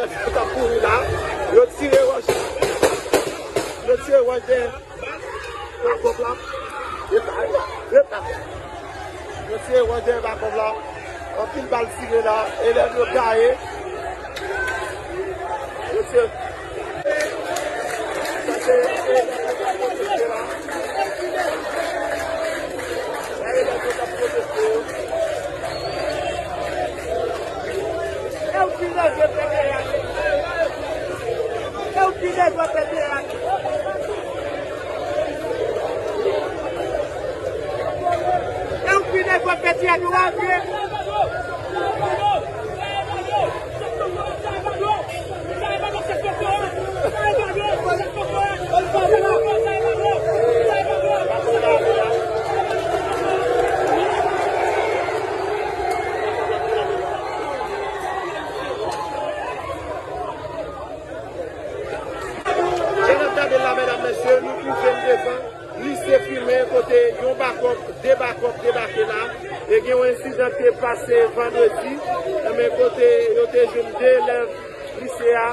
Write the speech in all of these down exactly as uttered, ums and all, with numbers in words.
Yo t ap kouri la, yo tire wòch. Yo tire wòch dèyè bakòp la. Epa, epa. Yo tire wòch dèyè bakòp la. Anpil bal tire la. Elèv yo gaye. Yo tire. Sa se, se, se la. Sa elèv yo t ap pwoteste yo. E w ki leve pete a. E w ki leve pete a. E w ki leve pete a, nou antre. Jan n ap gade l la, medam, mesye, nou twouve n devan lise Fimen, kote yon bakòp, de bakòp debake la. E gen yon ensidan ki te pase vandredi, enben, kote yo te jwenn de elèv lise a,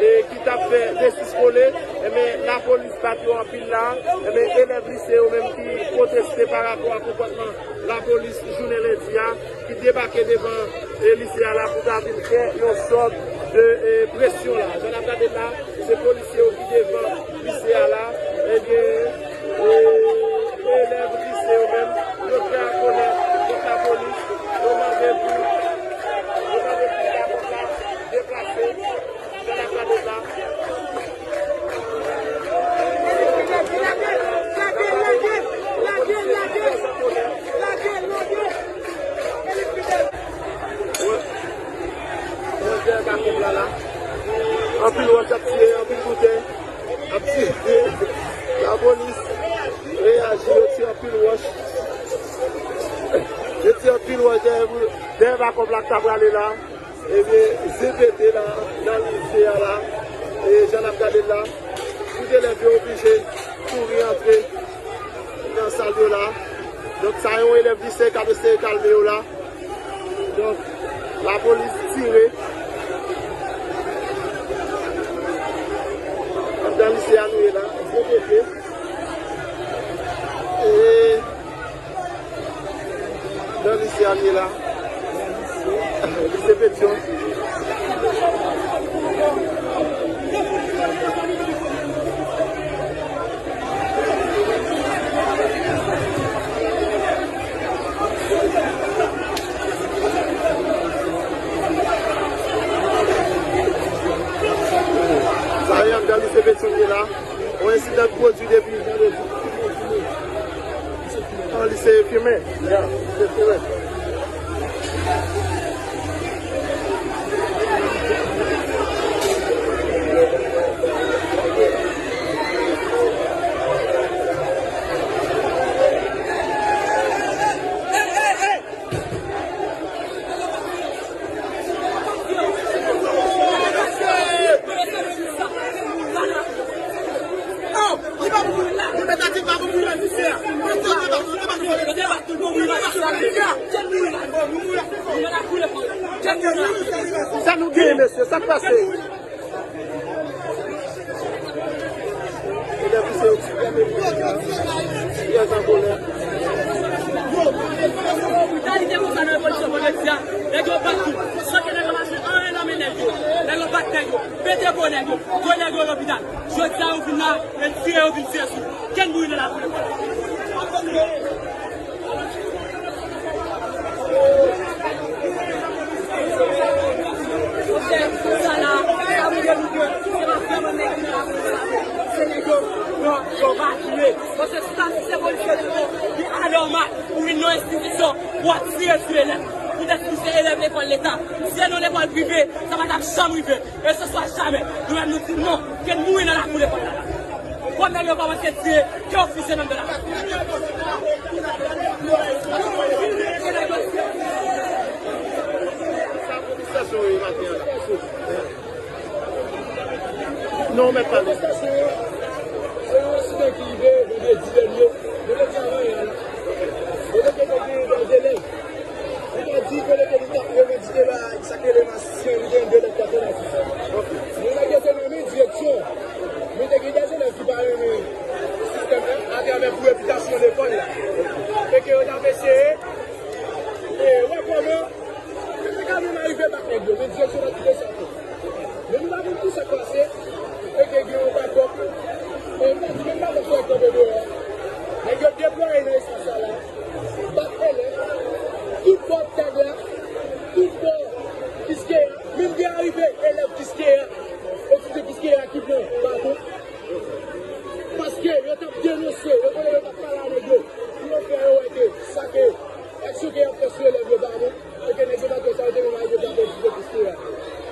e ki t ap fè desiskolè, enben, lapolis bat yo anpil la, enben, elèv lise yo menm ki pwoteste pa rapò a konpòtman lapolis jounen lendi a, ki debake devan, e, lise a la pou ta vin fè yon sòt de, e, presyon la. Jan n ap gade la, se polisye yo ki devan lise a la. Ebyen, e, elèv lise yo menm, yo trè an kòlè kont lapolis. Yo mande pou, yo mande pou lapolis la deplase. Jan n ap gade la. Wè. Wè, dèyè bakòp la la. Anpil wòch ap tire, anpil boutèy ap tire. Lapolis reyaji, yo tire anpil wòch. Yo tire anpil wòch dèyè, dèyè bakòp la k ta prale la. Ebyen, zen pete la, nan lise a la. E jan n ap gade l la, tout elèv yo oblije kouri antre nan sal yo la. Donk, sa yon elèv lise k ap eseye kalme yo la. Donk, lapolis tire. Anndan lise a nou ye la, zen pete. E Nan lise a m ye la. Lise Petyon. Sa a, anndan lise Petyon m ye la. Yon ensidan k pwodui depi vandredi. An, lise Fimen. Ya, lise Fimen. Sa nou genyen, mesye? Sa k pase? Medam, se yon ti pèp epi trè an kolè. Brutalité konsa nan revolisyon vandredi a, nèg yo bat nou. San ke nèg yo pa jwenn anyen nan men nèg yo. Nèg yo bat nèg yo, pete po nèg yo, voye nèg yo lopital. Jodi a, yo vin la, e tire, yo vin tire sou. Kenn mouri nan lakou lekòl. Monchè, sa la, sa nou gen, nou gen, se pa vrèman nèg ki nan lapolis la, non. Se nèg yo, yo, yo va tire. Paske si ta, si se polisye, li anòmal pou vin nan enstitisyon, pou ap tire sou elèv. Poutèt si se elèv lekòl leta. Si se nan lekòl prive, sa pa t ap janm rive. E se swa jamè, nou menm nou di non, ke n mouri nan lakou lekòl la. Kòm nèg yo kòmanse tire, ke ofisye nan de la. Sa polistasyon yo maten an la. Non, ou mèt pale. Se yon ensidan ki rive vandredi dènye, vandredi avan yè a la. Kote ke te gen de elèv. Yo ta di kote ke li t ap revandike. Sa k rele masisyen, li gen de lèt patwon masisyen. Men nèg yo te nonmen direksyon. Men te gen de elèv ki pa renmen sistèm nan atravè pou repitasyon lekòl la. E ke yo t ap eseye e wè kòman yo te ka menm arive bat nèg yo, men direksyon pa t kite sa fè. Men nou pa konn ki sa k pase, e ke gen yon bakòp, e m ta di menm bakòp sa k kanpe deyò a. Nèg yo deplwaye nan espas sa la, bat elèv, tout bò tag la, tout bò Kiskeya, menm gen arive elèv Kiskeya, etidyan Kiskeya ki pran baton. Paske yo t ap denonse, yo konnen yo t ap pale a nèg yo, pou yo fè yo wè ke sa ke aksyon ke y ap fè sou elèv yo pa bon, e ke nèg yo pa t fè sa, yo te menm al deplwaye etidyan Kiskeya.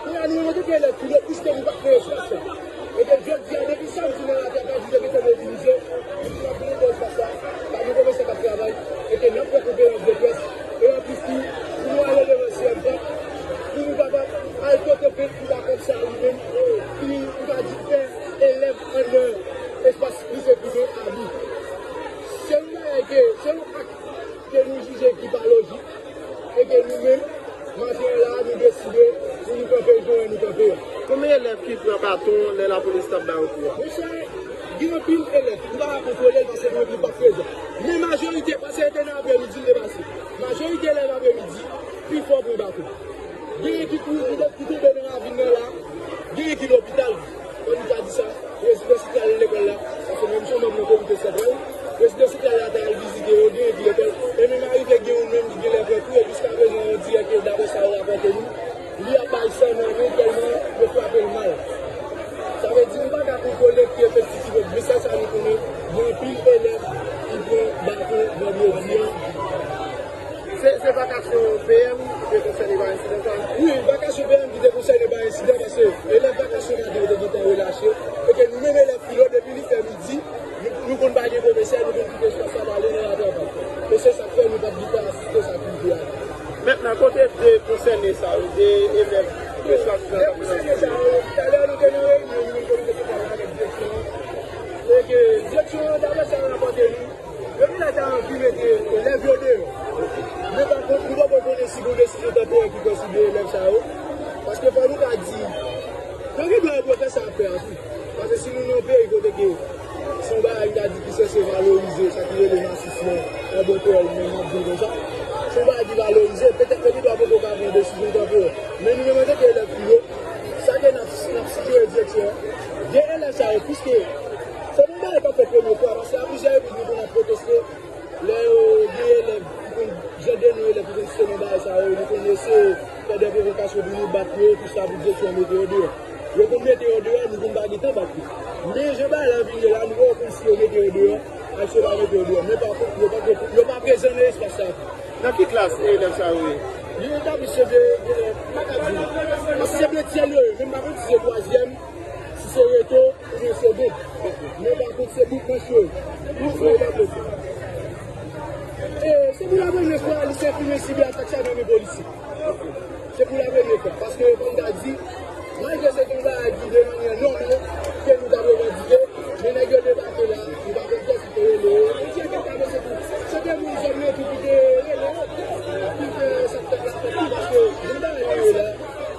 Kounye a nou menm antanke elèv filo, piske nou pa t nan espas la, e ke jodi a, depi samdi nan maten, apati de ki te mobilize, nou di n ap vin nan espas la, pa gen pwofesè k ap travay, e ke n ap fè konferans de près, e anplis tou, pou nou ale devan C M P, pou nou kapab al pote plent pou bakòp sa a li menm, ki, nou ka di, fè elèv anndan espas lise prive a li. Se yon bagay ke, se yon ak ke nou jije ki pa lojik, e ke nou menm, maten an la, nou deside pou nou kanpe jan nou kanpe a. Konbyen elèv ki pran baton lè lapolis t ap ba yo kou a? Monchè, gen anpil elèv, m pa ka kontwole l paske gen anpil pa prezan. Men majorite, paske se te nan apremidi l te pase. Majorite elèv apremidi, pifò pran baton. Genyen ki kouri, ki tonbe nan ravin nan la, genyen ki lopital. Fò nou ta di sa, prezidans li t al lekòl la, paske menm si yon manm nan komite santral, prezidans li t al la ta al vizite yo, genyen ki lekòl. E menm arive gen youn menm ki genlè pran kou, e jiskaprezan on dirè ke daprè sa yo rapòte nou, li ap bay san nan men tèlman yo frape l mal. Sa vle di nou pa ka kontwole ki efektif ki pran, men sèl sa nou konnen, gen anpil elèv ki pran baton vandredi an. Se, se vakasyon P M ki te konsène pa ensidan sa? Wi, vakasyon P M ki te konsène pa ensidan, paske elèv vakasyon maten yo te gentan relache, e ke nou menm elèv filo, depi li fè midi, nou, nou konn pa gen pwofesè, nou konn kite espas la pale nan ratrapaj. E se sa k fè nou pa t gentan asiste sa ki rive a. Mentnan, kote de konsène sa yo, de elèv de espas la? De konsène sa yo, talè nou te nan reyinyon, nou menm komite santral la avèk direksyon an. E ke direksyon an, daprè sa yo rapòte nou, yo genlè ta anvi mete elèv yo deyò. Men pa kont, nou poko konnen si gon desizyon tanporè ki pran sou de elèv sa yo. Paske fò nou ka di, yo gen dwa yo pran fè sa ap fè a tou. Paske si nou nan yon peyi kote ke se yon bagay, m ta di, ki sanse valorize sa ki rele masisyen an bon kreyòl, men m ap di l konsa. Se yon bagay ki valorize, petèt yo gen dwa poko ka pran desizyon tanporè. Men nou menm antanke elèv filo, sa ke n ap, n ap sijere direksyon an, de elèv sa yo, piske se pa yon bagay k ap fèt premye fwa, paske a plizyè repriz nou konn ap pwoteste, lè yo gen elèv ki konn, jan de nou elèv ki konn site nan bagay sa yo, nou konn eseye fè de pwovokasyon pou nou bat yo, tout sa pou direksyon an mete yo deyò. Yo konn mete yo deyò, nou konn pa gentan bat yo. Men jan bagay la vin ye la, nou poko konn si yo mete yo deyò, ak si yo pa mete yo deyò. Men pa kont, yo pa, yo pa prezan nan espas sa. Nan ki klas elèv sa yo ye? Yo etabli se de, de, m pa ka di. Paske se de tyèl yo ye, men m pa konn si se twazyèm, si se reto, oubyen se bon. Men pa kont, se bout manch yo ye. Yo etabli se. E se pou la premye fwa, lise prive sibi atak sa nan men polisye. Se pou la premye fwa. Paske, kòm m ta di, malgre se te yon bagay ki de manyè nòmal ke nou t ap revandike, men nèg yo debake la, nou pa konn kiyès ki te rele yo. E ti enkyèt pa mesye tou. Se te moun zòn nan tou ki te rele yo, ki te sa k fèt la fèt tou, paske moun bagay nan yo la,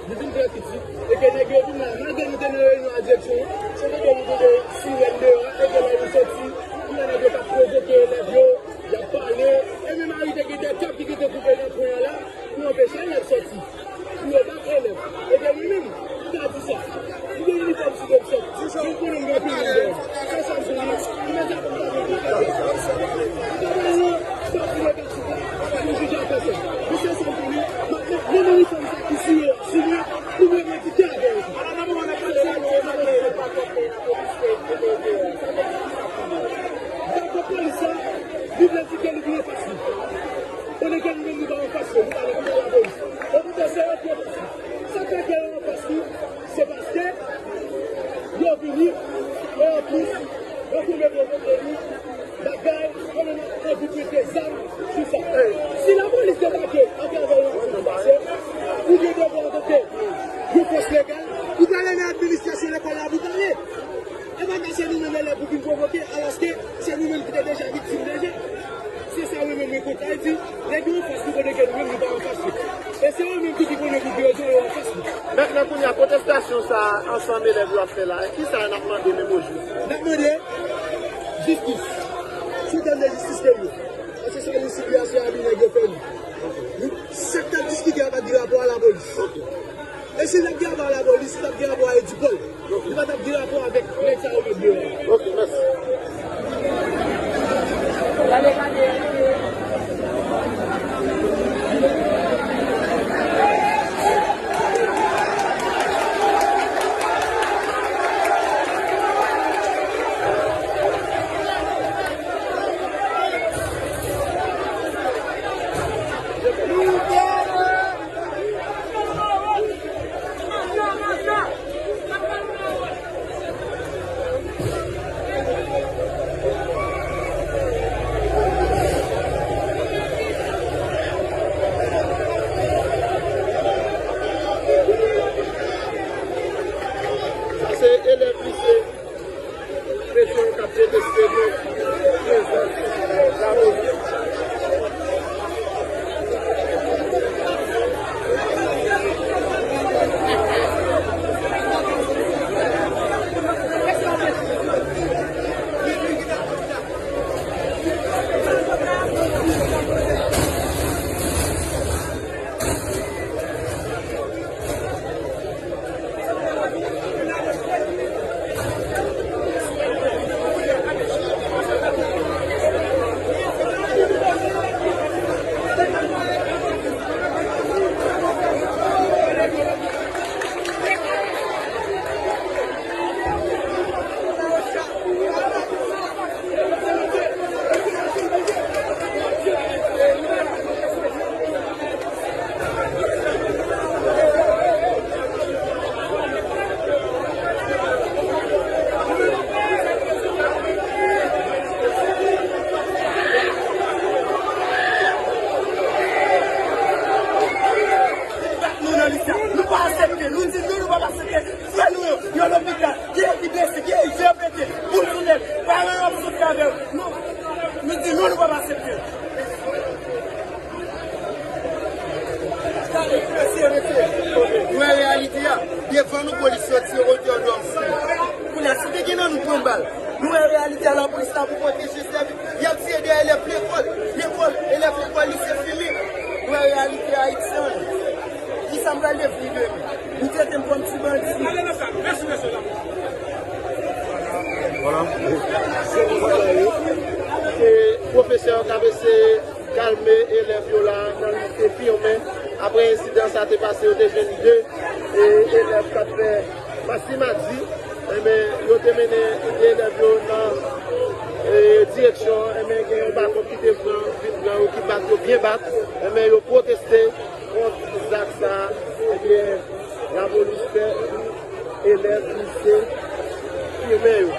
li vin trè kritik, e ke nèg yo vin la, malgre nou te nan reyinyon a direksyon an, se te ke nou tande sirèn deyò a, e ke lè nou soti, nou wè nèg yo t ap pwovoke elèv yo, y ap pale, e menm arive gen de kab ki gentan koupe nan pwen an la, pou anpeche elèv soti, pou yo bat elèv. Ebyen, mwen menm, m ta di sa. M gen inifòm sou do m sòt. Mwen konnen m gen anpil moun dèyè m. Se sa m konnen. M mete sa kòm sa mwen di. M pa nan sòti nan kap sou la pou m jije a pèsòn. Men se sa m konnen. M ap met menm inifòm sa ki sou yo a sou mwen pou m revandike avè yo tou. Se sa m konnen. Dakò, polis la, li vle di ke li vin anfas li. Pandan ke nou menm nou pa anfas yo, nou pa nan kont lapolis. Okontrè, se yo ki anfas li. Sa k fè ke yo anfas li, se paske yo vini, e anplis, yo tonbe pwovoke nou bagay, yo menm anvi prete zam sou sa. Si lapolis debake atravè yon aksyon ki pase, ou gen devwa antanke yon fòs legal, ou prale nan administrasyon lekòl la pou pale. E pa ka se nou menm elèv pou vin pwovoke, alòske se nou menm ki te deja viktim deja. Se sa mwen menm mwen kont la, e di, nèg yo anfas nou pandan ke nou menm nou pa anfas yo. E se yo menm tou ki konnen Mentnan kounye a, pwotestasyon sa a, ansanm elèv yo ap fè la, kisa n ap mande menm ojou? N ap mande jistis. Si w tande jistis ke yo. Paske sa nou sitiyasyon abi nèg yo fè nou. Nou, sa k t ap diskite a pa t gen rapò a lapolis. E si l t ap gen rapò a lapolis, li t ap gen rapò a Edipòl. Li pa t ap gen rapò avèk nèg sa yo met deyò a. Ok, mèsi. Sa se elèv lise Petyon k ap pwoteste kont prezans lapolis. Nou nan lis la, nou pa aksepte, nou di nou, nou pa aksepte. Frè nou yo, yo lopital, gen ki blese, gen je pete, boul sou nèg, paran yo ap soufri avè yo. Nou, nou di nou, nou p ap aksepte. Nou wè reyalite a, devan nou polis soti otè dòm. Kounye a, si te gen nan nou pran bal, nou wè reyalite a, lapolis la pou pwoteje sèvis. Y ap tiye de elèv lekòl, lekòl, elèv lekòl lise Filip. Nou wè reyalite Ayiti an. Kisa m pral devni demen? Nou trete m kòm ti bandi. Vwala. Se pwofesè yo k ap eseye kalme elèv yo la nan lise Firmin. Apre ensidan sa te pase, yo te jwenn de, e, elèv k ap fè Masimadi, enben, yo te mennen de elèv yo nan, e, direksyon, enben, gen yon bakòp ki te pran, vin pran yo, ki bat yo byen bat, enben, yo pwoteste kont zak sa, enben, lapolis fè elèv lise Firmin yo.